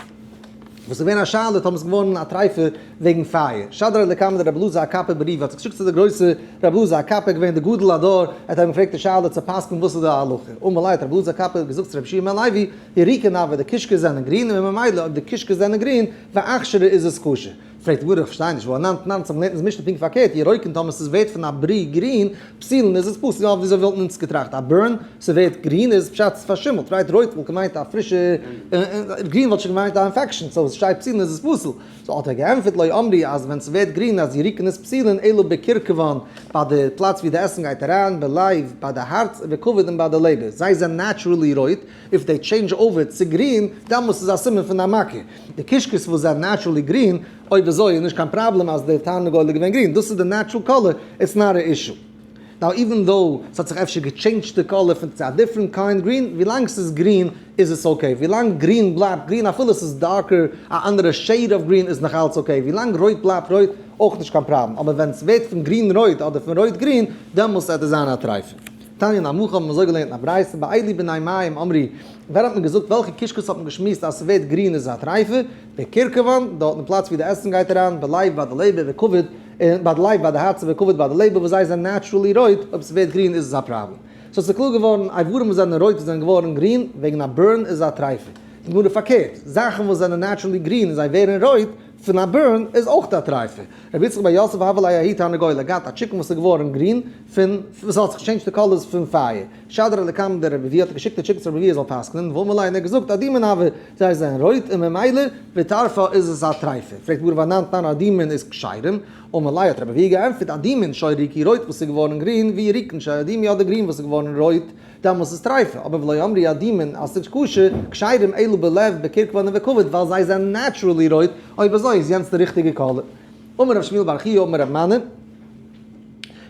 וואס איז געווען א שאלה טאמער איז געווארן א טרייפע וועגן פייער. שדריה לקמיה דרבי אלעזר הקפר בריבא האט זיך געשיקט צו די גרויסע רבי אלעזר הקפר געווען די גדול הדור, ער האט אים געפרעגט די שאלה צו פסק'ן וואס איז די הלכה. אמר ליה האט רבי אלעזר הקפר געזאגט צו רבי שמעון בן לוי, יריקין הוו די קישקעס זענען גרין און ממילא אויב די קישקעס זענען גרין, ואכשרה איז עס כשר. פרעגט די גמרא איך פארשטיי נישט, והא אנן תנן צו מ'לערנט אונז משנה פונקט פארקערט, ירוקין טאמער ס'איז ווערט פון א ברי גרין, פסולין איז עס פסול, יא וויאזוי וואלטן אונז געטראכט א burn ס'ווערט גרין איז פשט ס'איז פארשימלט, right רויט וואלט געמיינט א פרישע, גרין וואלט שוין געמיינט א infection, so ס'שטייט פסולין איז עס פסול, so האט ער געענטפערט לא אמרי אז ווען ס'ווערט גרין אז ירוקין איז פסולין אלא בקרקוון ביי די פלאץ ווי די עסן גייט אריין, בלב ביי די הארץ ובכבד און ביי די לעבער, זיי זענען naturally רויט, if they change over צו גרין, דעמאלס איז א סימן פון א מכה. די קישקעס וואס זענען naturally גרין, אויב אזוי איז נישט קיין פראבלעם אז די תרנגול איז געווען גרין, דאס איז די natural color, it's not א issue. Now even though ס'האט זיך אפשר געטשעינדזשט די color פון צו א different kind גרין, ווילאנג ס'איז גרין איז עס okay, ווילאנג גרין בלייבט גרין אפילו ס'איז darker א אנדערע shade of green איז נאכאלץ okay, ווילאנג רויט בלייבט רויט אויך נישט קיין פראבלעם, אבער ווען ס'ווערט פון גרין רויט אדער פון רויט גרין דעמאלס וועט עס זיין א טרייפה. תניא נמי הכי האבן אזוי געלערנט אין א ברייתא, באלו בני מעים אמרו, ווען האט מען געזאגט, וועלכע קישקעס האט מען געשמועסט אז ס'ווערט גרין איז א טרייפה, בקרקוון, דארט אין פלאץ ווי די עסן גייט אריין, בלב ביי די לעבער וכבד, און ביי די לב ביי די הארץ וכבד ביי די לעבער וואס זיי זענען naturally רויט, אויב ס'ווערט גרין איז עס א פראבלעם. so ס'איז קלאר געווארן, איברים וואס זענען רויט וואס זענען געווארן גרין וועגן א burn איז א טרייפה. די גמרא פארקערט, זאכן וואס זענען naturally גרין און זיי ווערן רויט פון א burn איז אויך א טרייפה. רבי יצחק בר יוסף הוה ליה ההיא תרנגולא געהאט א chicken וואס איז געווארן גרין פון וואס האט זיך געטשעינדזשט די colors פון פייער. שדריה לקמיה דרבי אבהו האט ער געשיקט די chicken צו רבי אבהו זאל פסק'נען, ואמר ליה און ער האט געזאגט אדומין הוו זיי זענען רויט און ממילא וטרפא איז עס א טרייפה. פרעגט גמרא והא אנן תנן אדומין איז כשרים, אמר ליה האט רבי אבהו געענטפערט אדומין שהוריקו רויט וואס איז געווארן גרין וירוקין שאדומו אדער גרין וואס איז געווארן רויט דעמאלס איז טרייפה, אבער ולא אמרו אדומין אז ס'איז כשר, כשרים אלא בלב בקרקוון ובכבד ווייל זיי זענען naturally רויט, אויב אזוי איז יענץ די ריכטיגע color. אמר רב שמואל בר חייא אמר רב מני,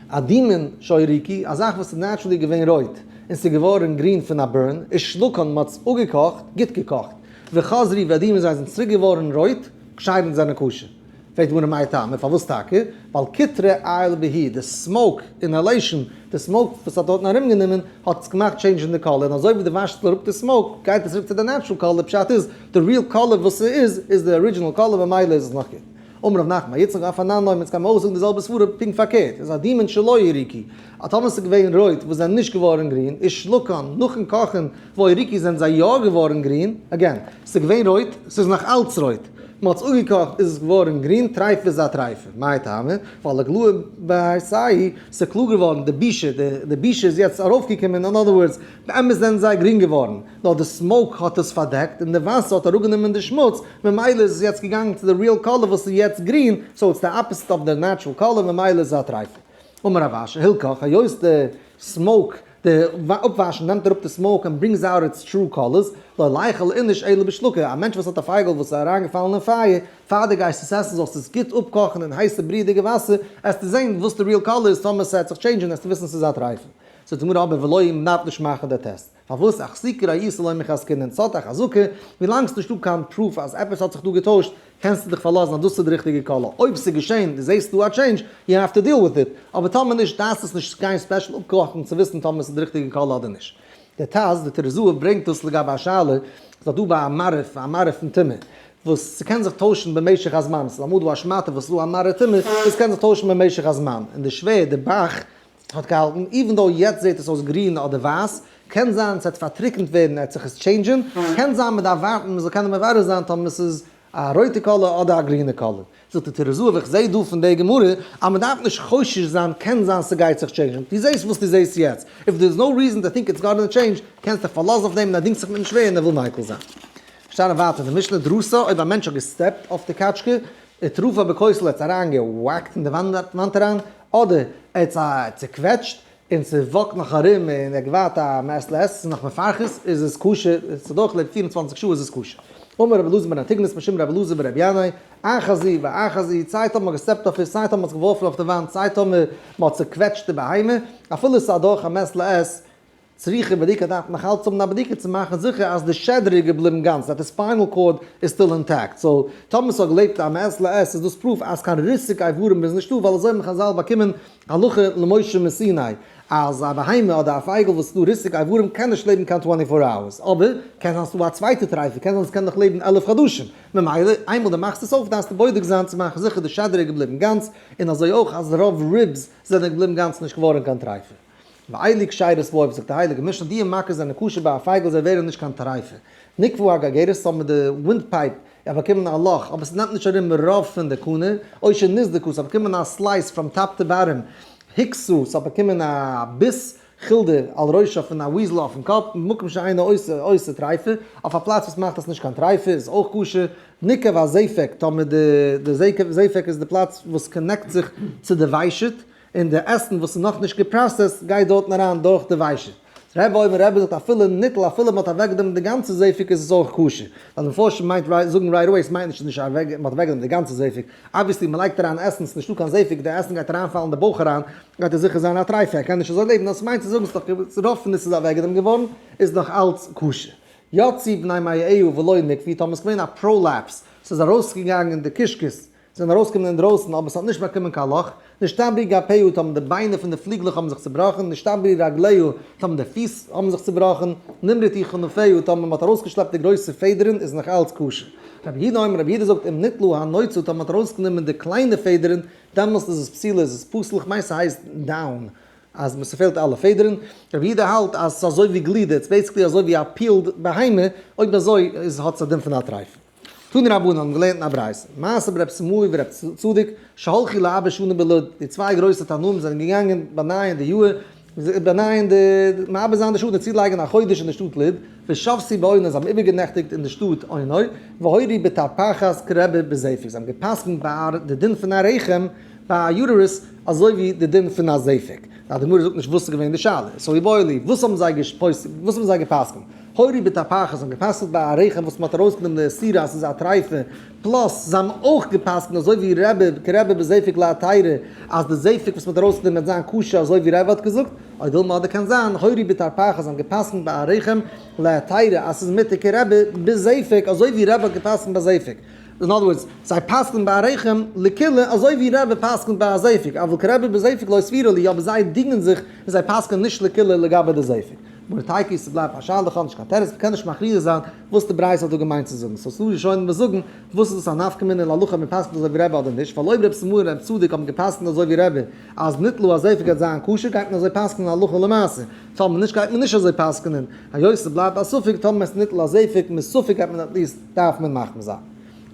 אדומין שהוריקו, א זאך וואס איז naturally געווען רויט און ס'איז געווארן גרין פון א burn, ושלקן מ'האט עס אפגעקאכט, גוט געקאכט, וחזרו ואדומו זיי זענען צוריק געווארן רויט, כשרים זענען כשר. פרעגט די גמרא מאי טעמא, פארוואס טאקע? ווייל קוטרא עייל בהו, די smoke inhalation, די smoke וואס האט דארטן ארומגענומען, האט עס געמאכט טשעינדזשן די color, און אזוי ווי די וואשסט אראפ די smoke, גייט עס צוריק צו די natural color, פשט איז, די real color וואס ס'איז, איז די original color, ממילא איז עס נאך גוט. אמר רב נחמן בר יצחק אף אנן אומר, יעצט קען מען אויך זאגן די זעלבע סברא פונקט פארקערט, איז אדומין שלא הוריקו, אז טאמער ס'איז געווען רויט וואס זענען נישט געווארן גרין, ושלקן, נאכן קאכן והוריקו זענען זיי יא געווארן גרין, again, ס'איז געווען רויט, ס'איז נאך אלץ רויט, מ'האט עס אפגעקאכט איז עס געווארן גרין, טרייף איז א טרייפה, מאי טעמא? ווייל איגלאי בהרסייהו, ס'איז קלאר געווארן די בושה, די בושה איז יעצט ארויפגעקומען, אין other words, באמת זענען זיי גרין געווארן, נאר די smoke האט עס פארדעקט און די וואסער האט אראפגענומען די שמוץ, ממילא איז עס יעצט געגאנגען צו די real color וואס איז יעצט גרין, so it's די opposite of די natural color, ממילא איז עס א טרייפה. אמר רב אשי, הלכך, היות די smoke, די אפוואשן נעמט אראפ די smoke and brings out its true colors, לא ליכול איניש אלא בשלקא, א מענטש וואס האט א פייגל וואס איז אריינגעפאלן אין פייער, פאר דו גייסט עס עסן זאלסטו עס גוט אפקאכן אין הייסע בריעדיגע וואסער, עסטו זען וואס די real color איז, טאמער ס'העט זיך טשעינדזשען עסטו וויסן ס'איז א טרייפה. זאגט די גמרא אבער ולא מ'דארף נישט מאכן די טעסט. פארוואס אחזוקה ריעותא לא מיחזקינן ס'האט א חזקה, ווילאנג ס'נישטא קיין proof אז עפעס האט זיך דא געטוישט, קענסטו דיך פארלאזן אז דאס איז די ריכטיגע color. אויב ס'איז געשען, דו זעסט דא א change, you have to deal with it. אבער טאמער נישט, דארפסטו עס נישט גיין special אפקאכן צו וויסן טאמער ס'איז די ריכטיגע color אדער נישט. דער טז, די טורי זהב ברענגט דאס לגבי א שאלה, ס'איז דאך דא ביי א מראה, א מראה פון טומאה, וואס ס'קען זיך טוישן במשך הזמן, ס'איז אמאל דא א שמאטע וואס איז דא א מראה טומאה, דאס קען זיך טוישן במשך הזמן, און די שווער, די ב"ח, האט געהאלטן, even though יעצט זעט עס אויס גרין אדער ווייס, קען זיין ס'וועט פארטריקענט ווערן, עט זיך עס טשעינדזשען, קען זיין מ'דארף ווארטן מ'זאל קענען מברר זיין טאמער ס'איז. א רויטע color אדער א גרינע color. זאגט די טורי זהב, איך זעה דא פון די גמרא אז מען דארף נישט חושש זיין, קען זיין ס'גייט זיך change ן, דו זעסט וואס דו זעסט יעצט, if there is no reason to think it's gonna change, קענסט דיך פארלאזן אויף דעם און ער דינגט זיך מיטן שווער און ער וויל מיקל זיין. שטייט ווייטער אין די משנה, דרסה, אויב א מענטש האט געסטעפט אויף די קאטשקע, וטרפה בכותל, ער האט עס אריינגעוואקט אין די וואנט אריין, אדער ער האט עס צוקוועטשט, און ס'וואקט נאך ארום און ער געווארט א מעת לעת, ס'איז נאך מפרכס, איז עס כשר, ס'איז דורכגעלעבט 24 שעה איז עס כשר. אמר רבי אלעזר בן אנטיגנוס משום רבי אלעזר ברבי ינאי, אחת זו ואחת זו, סיי טאמער מ'האט געסטעפט אויף איר, סיי טאמער מ'האט עס געווארפן אויף די וואנט, סיי טאמער מ'האט צוקוועטשט די בהמה, אפילו ס'איז אדורך א מעת לעת, צריכה בדיקה דארף מען נאכאלץ האבן א בדיקה צו מאכן זיכער אז די שדרה איז געבליבן גאנץ, that the spinal cord is still intact. So, טאמער ס'האט געלעבט א מעת לעת איז דאס proof אז קיין ריסוק איברים איז נישטא, ווייל אזוי האבן חזל באקומען הלכה למשה מסיני, אז א בהמה אדער א פייגל וואס איז דא ריסוק איברים קען נישט לעבן קיין 24 hours, אבער קען זיין ס'דא א צווייטע טרייפה, קען זיין ס'קען נאך לעבן 11 חדשים, ממילא איינמאל דו מאכסט עס אויף דארפסטו בודק זיין צו מאכן זיכער די שדרה איז געבליבן גאנץ, און אזוי אויך אז רוב ribs זענען געבליבן גאנץ נישט געווארן קיין טרייפה. ואלו כשרות באוב, זאגט די הייליגע משנה, די מכות זענען כשר ביי א פייגל, זיי ווערן נישט קיין טרייפה. נקבה הגרגירת, האבן די wind pipe באקומען א לאך, אבער ס'נעמט נישט ארום רוב פון די קנה, או שנסדקה, ס'האט באקומען א slice from top to bottom, הוכתה, ס'האט באקומען א ביס חולדה על ראשה פון א weasel אויפן קאפ, במקום שאינו עושה טריפה, אויף א פלאץ וואס מאכט עס נישט קיין טריפה איז אויך כשר. ניקב הזפק, טאמער די זפק איז די פלאץ וואס connect זיך צו די ושט, און די עסן וואס איז נאכנישט געפראסעסט גייט דארטן אריין דורך די ושט. רבי אומר, רבי זאגט אפילו ניטל, אפילו מ'האט אוועקגענומען די גאנצע זפק איז עס אויך כשר. ווייל די מפרשים מיינט זאגן right away עס מיינט נישט נישט אוועק מ'האט אוועקגענומען די גאנצע זפק. Obviously מ'לייגט אריין עסן ס'איז נישטא קיין זפק, די עסן גייט אריינפאלן אין די בויך אריין, גייט עס זיכער זיין א טרייפה, ער קען נישט אזוי לעבן, נאר ס'מיינט צו זאגן ס'איז דאך רוב פון עס איז אוועקגענומען געווארן איז נאך אלץ כשר. יצאו בני מעיה ולא נקבו, טאמער ס'איז געווען א prolapse, ס'איז ארויסגעגאנגען די קישקעס, זענען ארויסגעקומען אינדרויסן אבער ס'האט נישט באקומען קיין לאך, נשתברו גפיה האבן די ביינער פון די פליגלעך האבן זיך צובראכן, נשתברו רגליה האבן די פיס האבן זיך צובראכן, נמרטו כנפיה האבן מ'האט ארויסגעשלעפט די גרויסע פעדערן איז נאך אלץ כשר. רבי יהודה אומר, רבי יהודה זאגט אם ניטלו הנוצה האבן מ'האט ארויסגענומען די קליינע פעדערן דעמאלסט איז עס פסולה איז עס פסול, כ'מיין ס'הייסט down אז ס'פעלט אלע פעדערן, רבי יהודה האלט אז ס'איז אזוי ווי גלידה, it's basically אזוי ווי א peeled בהמה, אויב אזוי איז האט עס א דין פון א טרייפה. תנו רבנן האבן געלערנט אין א ברייתא, מעשה ברב סימאי ורב צדוק, שהלכו לעבר שנה בלוד, די צוויי גרויסע תנאים זענען געגאנגען באנייען די יאר, באנייען די, מעבר זיין די שטאט און צולייגן א חודש אין די שטאט לוד, ושבתו באונו, זיי האבן איבערגענעכטיגט אין די שטאט אונו, והורו בתרפחת כרבי בזפק, זיי האבן גע'פסק'נט ביי די דין פון א רחם, ביי א uterus, אזוי ווי די דין פון א זפק. די גמרא זאגט נישט וואס איז געווען די שאלה. So איבעיא להו, וואס האבן זיי וואס האבן זיי גע'פסק'נט? הורו בתרפחת, זיי האבן גע'פסק'נט ביי א רחם וואס מ'האט ארויסגענומען די איסור אז ס'איז א טרייפה, plus זיי האבן אויך גע'פסק'נט אזוי ווי רבי, כרבי בזפק להתירא, אז די זפק וואס מ'האט ארויסגענומען וועט זיין כשר אזוי ווי רבי האט געזאגט, או דילמא אדער קען זיין, הורו בתרפחת, זיי האבן גע'פסק'נט ביי א רחם להתירא אז ס'איז מותר כרבי בזפק אזוי ווי רבי האט גע'פסק'נט ביי זפק. In other words, זיי פסק'נען ביי א רחם לקולא אזוי ווי רבי פסק'נט ביי א זפק, אבל כרבי בזפק לא סבירא להו, אבער זיי דינגען זיך און זיי פסק'נען נישט לקולא לגבי די זפק. גמרא תיקו, ס'בלייבט א שאלה, כ'האב נישט קיין תירוץ, מ'קען נישט מכריע זיין וואס די ברייתא האט דא געמיינט צו זאגן, so ס'דא ראשונים וואס זאגן, וואס איז דאס א נפקא מינה להלכה אויב מ'פסק'נט אזוי ווי רבי אדער נישט, ווייל אויב רב סימאי און רב צדוק האבן געפסק'נט אזוי ווי רבי אז ניטלו הזפק גייט זיין כשר גייט מען אזוי פסק'נען הלכה למעשה, טאמער נישט גייט מען נישט אזוי פסק'נען, היות ס'בלייבט א ספק טאמער עס ניטל הזפק מספק גייט מען at least דארף מען מחמיר זיין.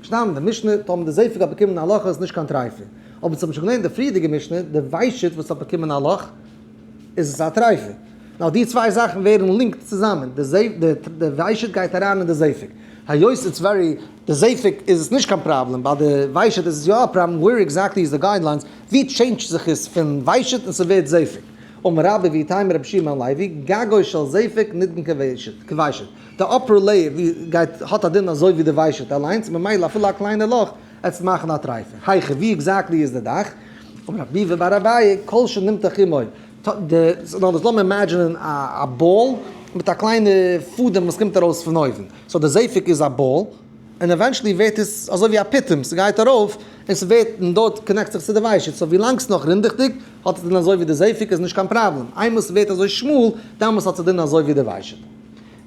שטאמט די משנה, טאמער די זפק האט באקומען א לאך איז נישט קיין טרייפה. אבער צו האבן שוין געלערנט די פריערדיגע משנה, די ושט וואס האט באקומען א לאך, איז עס א טרייפה. נאר די צוויי זאכן ווערן linked צוזאמען, די ושט גייט אריין אין די זפק. היות it's very, די זפק איז עס נישט קיין פראבלעם, ביי די ושט איז עס יא א פראבלעם, where exactly איז די guidelines, ווי טשעינדזשט זיך עס פון ושט און ס'ווערט זפק. אמר רבה ואיתימא רבי יהושע בן לוי, גגו של זפק נידון כוושט. די upper layer ווי גייט האט א דין אזוי ווי די ושט אליינס, ממילא אפילו א קליינע לאך עט מאכן א טרייפה. היכא ווי exactly איז די דאך? אמר רב ביבי בר אביי, כל שנמתח עמו. די, נאר דאס לאמיר אימעדזשינען א ball מיט א קליינע פאדעם וואס קומט ארויס פון אויבן. So די זפק איז א ball, און eventually ווערט עס אזוי ווי א פיטום, ס'גייט ארויף און ס'ווערט און דארט קאנעקט זיך צו די ושט. So ווי לאנג ס'איז נאך רינדעכדיג האט עס דין אזוי ווי די זפק איז נישט קיין פראבלעם. איינמאל ס'ווערט אזוי שמאל, דעמאלס האט עס דין אזוי ווי די ושט.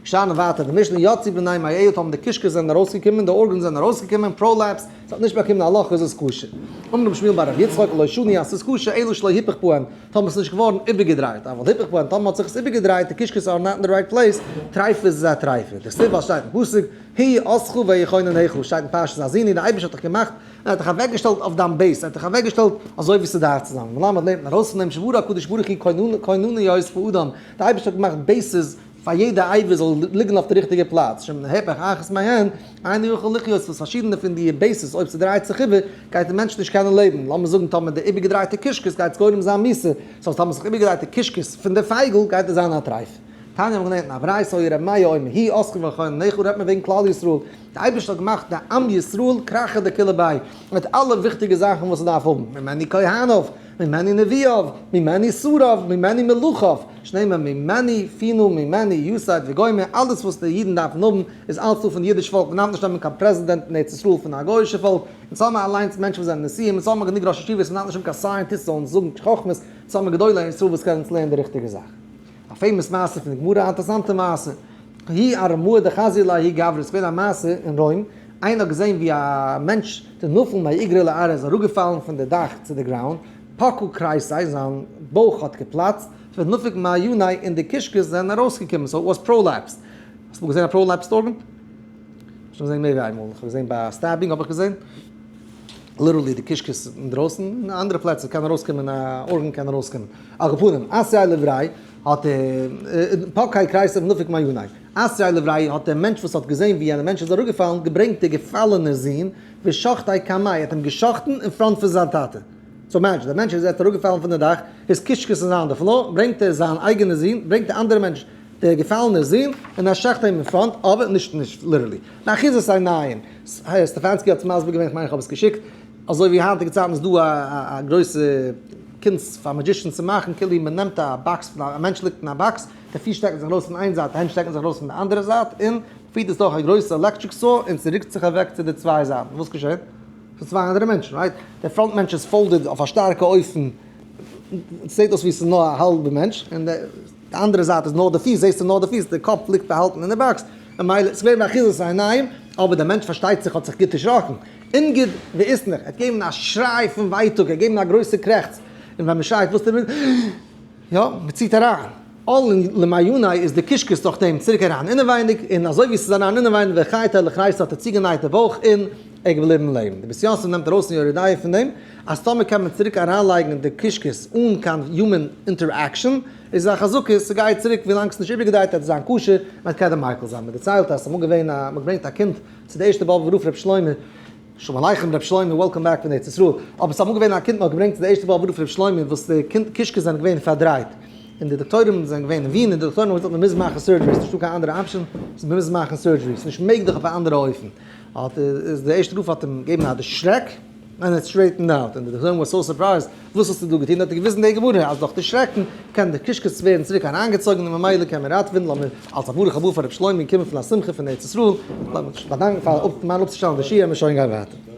געשטאנען ווייטער די משנה יצאו בני מעיה האבן די קישקעס זענען ארויסגעקומען, די organs זענען ארויסגעקומען, prolapse, ס'האט נישט באקומען א לאך איז עס כשר. אמר רבי שמואל בר רבי יצחק לא שנו אז ס'איז כשר אלא שלא היפך בהן, טאמער ס'איז נישט געווארן איבערגעדרייט, אבל היפך בהן טאמער האט זיך עס איבערגעדרייט, די קישקעס are not in the right place, טרייפה איז עס א טרייפה. דכתיב ווייל שטייט אין פסוק, הוא עשך ויחוננך, שטייט אין פרשת האזיני, די אייבערשטער האט דיך געמאכט און ער האט דיך אוועקגעשטעלט אויף דיין base, ער האט דיך אוועקגעשטעלט אזוי ווי ס'דארף צו זיין. מלמד לערנט מען ארויס פון דעם שברא הקדוש ברוך הוא כונניות באדם, די אייבערשטער האט געמאכט bases פאר יעדע אבר זאל ליגן אויף די ריכטיגע פלאץ, שאם נהפך אחת מהן, אינו יכול לחיות, וואס פארשידענע פון די bases אויב ס'דרייט זיך איבער, גייט די מענטש נישט קענען לעבן, לאמיר זאגן טאמער די איבערגעדרייטע קישקעס גייט גורם זיין מיתה, so טאמער זיך איבערגעדרייטע קישקעס פון די פייגל גייט עס זיין א טרייף. תניא האבן געלערנט אין א ברייתא היה רבי מאיר אומר הוא עשך ויחוננך רעדט מען וועגן כלל ישראל, די אייבערשטער האט געמאכט די עם ישראל כרכא דכולא ביה, מיט אלע וויכטיגע זאכן וואס ס'דארף האבן, ממנו כהניו, ממנו נביאיו, ממנו שריו, ממנו מלכיו, שנאמר ממנו פינו ממנו יסד וגומר, אלעס וואס די אידן דארפן האבן איז אלץ דא פון די אידיש פאלק, מ'דארף נישט נעמען קיין פרעזידענט אין ארץ ישראל פון א גוי'אישע פאלק, אונז האבן אליינס מענטשן וואס זענען נשיאים, אונז האבן גענוג ראשי ישיבות, מ'דארף נישט האבן קיין scientists זאלן אונז זאגן חכמות, אונז האבן גדולי ישראל וואס קענען אונז לערנען די ריכטיגע זאך. א famous מעשה פון די גמרא, א אינטערעסאנטע מעשה. ההוא ארמאה דחזייה לההוא גברא, ס'איז געווען א מעשה אין רוים, איינער האט געזען ווי א מענטש דנפל מאיגרא לארעא איז אראפגעפאלן פון די דאך צו די ground, פקע כריסיה, זיין בויך האט געפלאצט, ונפק מעייניה און די קישקעס זענען ארויסגעקומען, so it was prolapsed. האסט אמאל געזען א prolapsed organ? שוין געזען מער ווי איינמאל, איך האב געזען ביי א stabbing האב איך געזען, literally די קישקעס אינדרויסן, אין אנדערע פלעצער קען ארויסקומען א organ קען ארויסקומען. על כל פנים, אתייה לבריה האט פקע כריסיה ונפק מעייניה. אתייה לבריה האט דער מענטש וואס האט געזען ווי יענער מענטש איז אראפגעפאלן געברענגט די געפאלענע זון ושחטיה קמיה, ער האט אים געשחטן אין front פון זיין טאטע. so imagine, דער מענטש איז יעצט אראפגעפאלן פון די דאך, his קישקעס איז on the floor, ברענגט ער זיין אייגענע זון, ברענגט די אנדערע מענטש דער געפאלענער זון, און ער שעכט אים אין front, אבער נישט נישט literally. באחיזת עיניים. סטעפאנסקי האט עס מסביר געווען, כ'מיין איך האב עס געשיקט, אזוי ווי היינטיגע צייטן איז דא א גרויסע קונץ פאר magicians צו מאכן, כאילו מען נעמט א box, א מענטש ליגט אין א box, די פיס שטעקן זיך ארויס פון איין זייט, די הענט שטעקן זיך ארויס פון די אנדערע זייט, און פירט עס דורך א גרויסע electric saw און ס'רוקט זיך אוועק צו די צוויי זייטן, וואס געשעט? ס'איז צוויי אנדערע מענטשן, right? דער front מענטש איז folded אויף א שטארקע אופן, ס'זעט אויס ווי ס'איז נאר א האלבע מענטש, און די אנדערע זייט איז נאר די פיס, זעסטו נאר די פיס, די קאפ ליגט באהאלטן אין די box, ממילא ס'איז געווען באחיזת עיניים, אבער דער מענטש פארשטייט זיך האט זיך גוט דערשראקן, אינגד ואיתנח, ער האט געגעבן א שריי פון ווייטאג, ער האט געגעבן א גרויסע קרעכץ, און ווען מ'שרייט וואס טוט מען? יא, מ'ציט אריין. עלן למעיני איז די קישקעס דורך דעם צוריק אריין אינעווייניג, און אזוי ווי ס'איז אריין אינעווייניג וחייטה לכרייסה האט ער צוגענייט די בויך און ער געבליבן לעבן. די בית יוסף נעמט ארויס אין יורה דעה פון דעם אז טאמער קען מען צוריק אריינלייגן די קישקעס אן קיין human interaction איז א חזקה ס'גייט צוריק ווילאנג ס'נישט איבערגעדרייט וועט עס זיין כשר, מ'וועט קענען מיקל זיין. מ'דערציילט אז ס'איז אמאל געווען א מ'האט געברענגט א קינד צו די ערשטע באבובער רב ר' שלמה, שלום עליכם ר' שלמה, welcome back פון ארץ ישראל. אבער ס'איז אמאל געווען א קינד מ'האט געברענגט צו די ערשטע באבובער רב ר' שלמה וואס די קינד קישקעס זענען געווען פארדרייט און די דאקטוירים זענען געווען אין ווין און די דאקטוירים האבן געזאגט מ'מוז מאכן surgery ס'נישטא קיין אנדערע option מ'מוז מאכן surgery ס'נישט מעגליך אויף א אנדערע אופן האט איז די ערשטע רב האט אים געגעבן א דערשרעק און עס straightened out און די דאקטוירים were so surprised וואס האסטו דא געטון? האט ער געוויזן די גמרא אז דורך די שרעקן קען די קישקעס ווערן צוריק אריינגעצויגן און ממילא קען מען ראטעווען, לאמיר אלס א ברוך הבא פאר ר' שלמה קומען פון א שמחה פון ארץ ישראל, לאמיר באדאנקן פאר מיין אפצושטעלן די שיעור, מיר שוין גיין ווייטער.